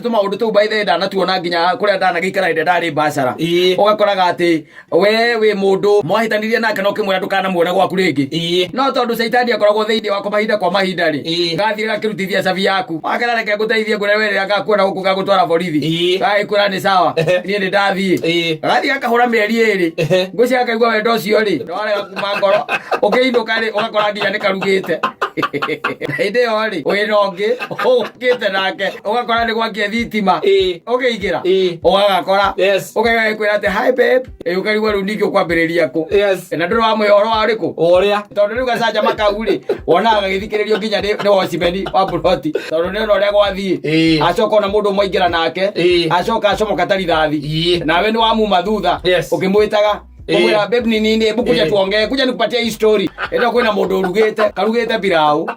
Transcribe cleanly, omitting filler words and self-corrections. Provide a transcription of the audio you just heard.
Tũmaũndũ tũu by the way ndanatuona nginya kũrĩa ndanagĩikara hĩndĩ ĩrĩa ndarĩ bachelor. Ũgakoraga atĩ we wĩ mũndũ mwahĩtanirie nake na ũkĩmwĩra ndũkanamuone gwaku rĩngĩ. No tondũ caitani akoragwo thĩinĩ wakwa mahinda kwa mahinda rĩ, gathiĩ gakĩrutithia cabi yaku wakera, reke ngũteithie ngũre we rĩrĩa ngakuona gũkũ ngagũtwara borithi. Gagĩkwĩra nĩ sawa, niĩ nĩ ndathiĩ. Gathiĩ gakahũra mĩeri 2, ngwĩciria gakaigua wendo ũcio rĩ nĩwarega kuma ngoro. Ũkĩinũka rĩ, ũgakora nginya nĩ karugĩte. Hĩndĩ ĩyo rĩ, wĩna ũngĩ ũkĩte nake, ũgakora nĩ gwakia thitima, ũkĩingĩra ũgagakora, ũkaigua gĩkwĩra atĩ, "Hi babe." Ĩ, ũkarigwo rĩu ningĩ ũkwambĩrĩria kũ? Na ndũrĩ wamũhe ũhoro wa ũrĩkũ? Ũrĩa. Tondũ rĩu gacanjama kau rĩ, wonaga gagĩthikĩrĩrio nginya nĩ watchman wa buroti, tondũ nĩ ona ũrĩa gwathiĩ. Acoka ona mũndũ ũmwe aingĩra nake, acoka acomoka ta rithathi. Nawe nĩ wamuma thutha, ũkĩmwĩtaga, ũmwĩra, "Babe, ni nini? Hebu kuja tuongee, kuja nikupatie hii story." Ĩno kwĩna mũndũ ũrugĩte, karugĩte pilau.